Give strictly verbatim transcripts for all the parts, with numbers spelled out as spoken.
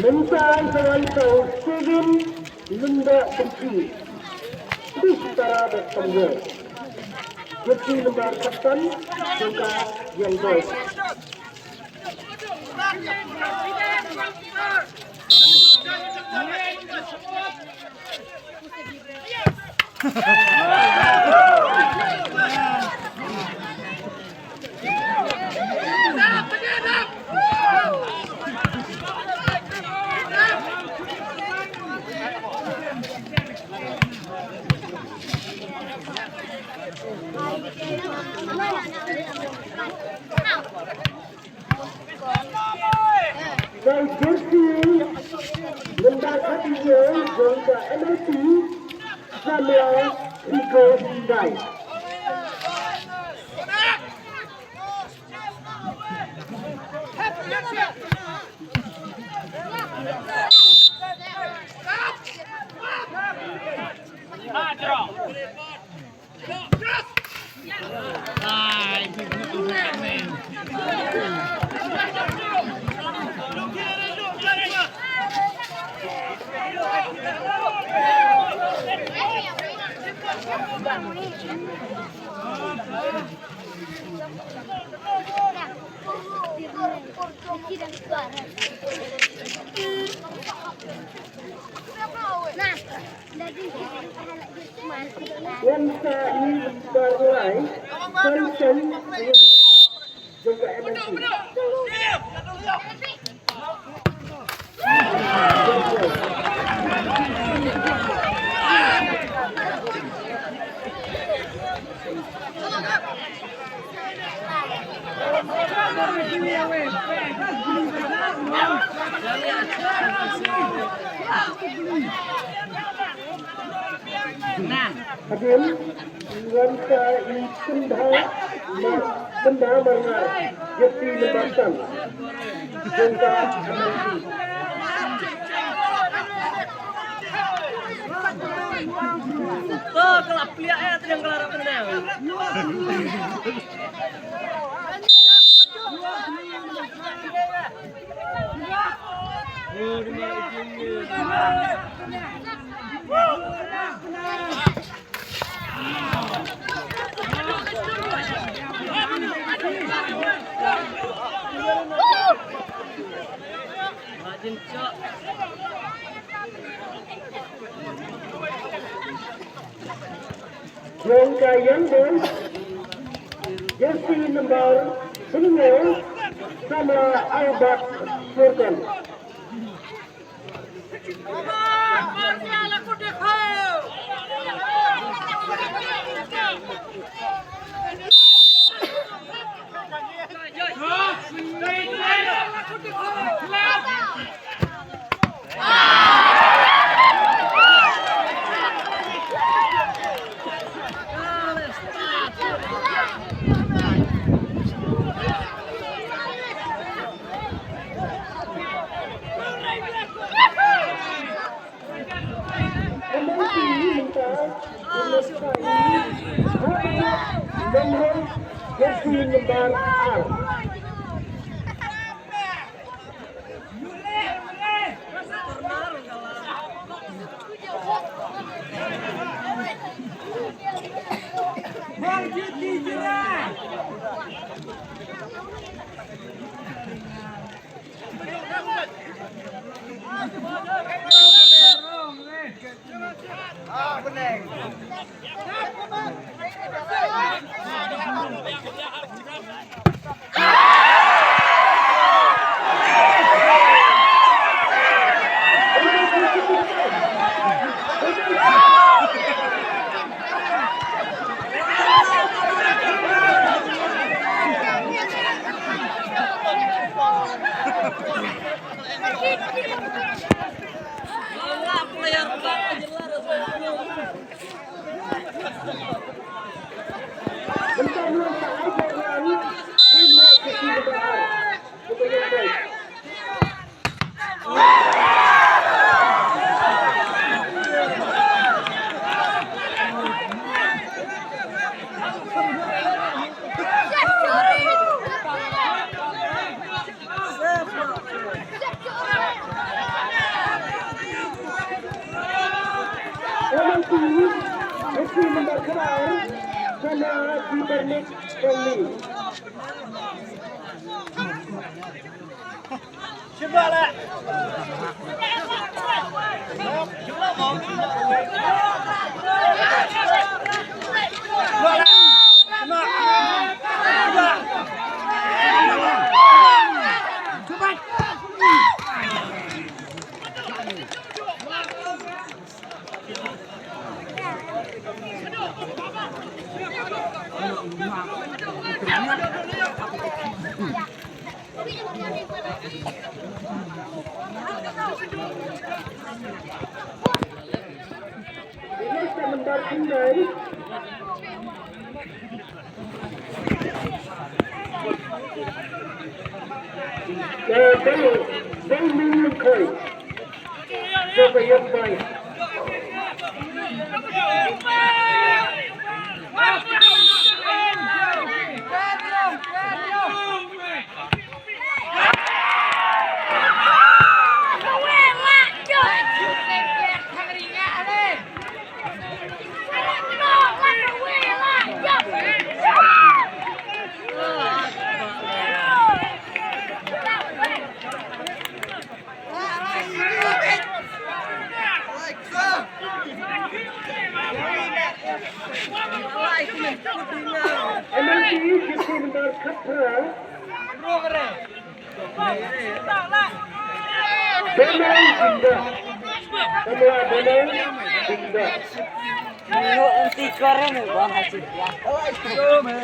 Mynta ka wan ka u Steven Lunda Kyrki. Di setara da Samuel. Kyrki number kapten, jong ka Young Boys. Ka jersey number thirty-eight jong ka M L P, Samuel Rico Hyundai. Wan sa i bar lai, Samson Lim, jong ka M N C. Hadien, wan sa i Kynda Mar-, Kynda Marngar, jersey number ten. Jong ka M N C. To, ka la pliah, eh, tang ka la rap tang. Jong ka Young Boys, jersey number hynñiew, Samla Albert Jurgen.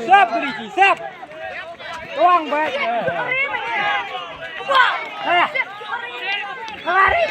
Sap, Riki, sap. Tuang baik. Hah. Hari.